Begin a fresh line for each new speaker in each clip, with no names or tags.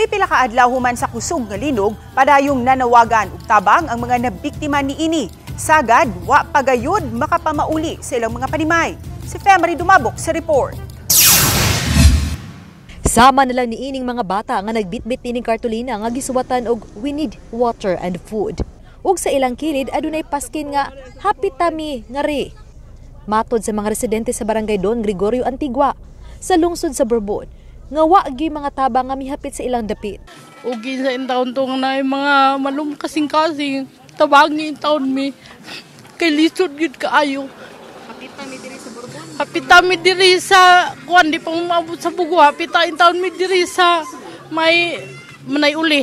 Pipila ka adlaw human sa kusog nga linog, padayong nanawagan og tabang ang mga nabiktima niini. Sagad, wa pagayod makapamauli sa ilang mga panimay. Si Femery Dumabok sa report.
Sama na lang niining mga bata nga nagbitbit nining kartulina nga gisuwatan og "We need water and food." Ug sa ilang kilid adunay paskin nga "Happy tami ngari." Matod sa mga residente sa Barangay Don Gregorio Antigua sa lungsod sa Borbon, nga wa gyud mga tabang nga mihapit sa ilang dapit.
Ugi sa taon to nga na mga malum kasing-kasing tabangi in taon mi kay lisod gyud kaayo.
Hapita mi diri sa Borbon.
Hapita mi diri sa kuan, di pa umabot sa Bugo, hapita in taon mi diri sa may Manay Uli.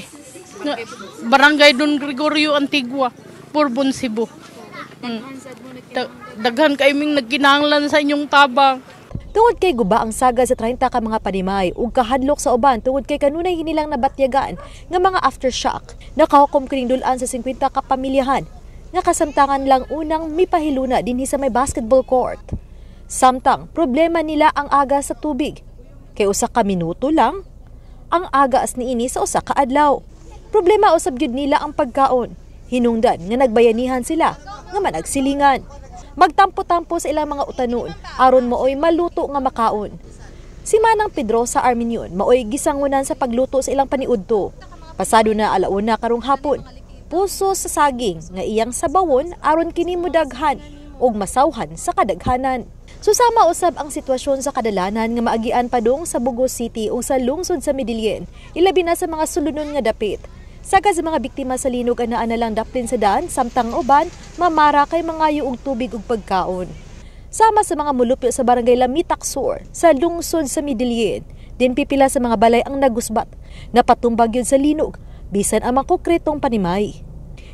Barangay Don Gregorio Antigua, Borbon, Cebu. Daghan kay ming nagkinahanglan sa inyong tabang.
Tungod kay guba ang saga sa 30 ka mga panimay ug kahadlok sa uban tungod kay kanunay hinilang nabatyagan nga mga aftershock, nakahukom kining dul-an sa 50 ka pamilyahan nga kasamtangan lang unang mipahiluna dinhi sa may basketball court. Samtang problema nila ang aga sa tubig. Kay usa ka minuto lang ang agas niini sa usa ka adlaw. Problema usab gyud nila ang pagkaon. Hinungdan nga nagbayanihan sila nga managsilingan. Magtampo-tampo sa ilang mga utanon aron maoy maluto nga makaon. Si Manang Pedro sa Armenion maoy gisangunan sa pagluto sa ilang paniudto. Pasado na alauna karong hapon. Puso sa saging nga iyang sabawon aron kini modaghan ug masawhan sa kadaghanan. Susama usab ang sitwasyon sa kadalanan nga maagian padung sa Bogo City ug sa lungsod sa Medellin, ilabi na sa mga sulunon nga dapit. Saga sa mga biktima sa linog anaa na lang daplin sa daan, samtang uban mamara kay mangayo og tubig ug pagkaon. Sama sa mga mulupyo sa Barangay Lamitak Sur sa lungsod sa Medellin, din pipila sa mga balay ang nagusbat, napatumbag yun sa linog, bisan ang mga konkretong panimay.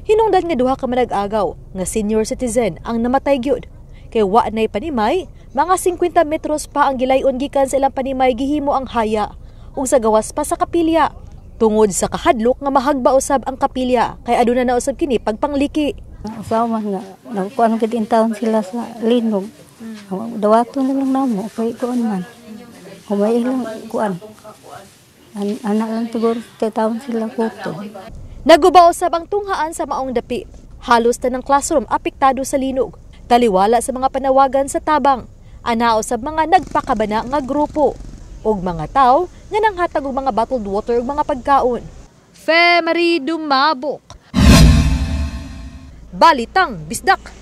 Hinungdan nga duha ka manag-agaw nga senior citizen ang namatay gyud. Kay wa nay panimay, mga 50 metros pa ang gilayon gikan sa ilang panimay gihimo ang haya ug sa gawas pa sa kapilya. Tungod sa kahadlok nga mahagba usab ang kapilya kay aduna na usab kini pagpangliki.
Usawa man nga nakuan gid in taon sila sa linog. Dawato na lang namo kay kuan man. Kumay ilang kuan. Anak lang siguro taon sila kuto.
Naguba usab ang tunghaan sa maong dapit. Halos tanang classroom apektado sa linog. Taliwala sa mga panawagan sa tabang. Ana usab mga nagpakabana nga grupo ug mga tawo nga nanghatag og mga bottled water ug mga pagkaon. Fe Marie Dumabok. Balitang Bisdak.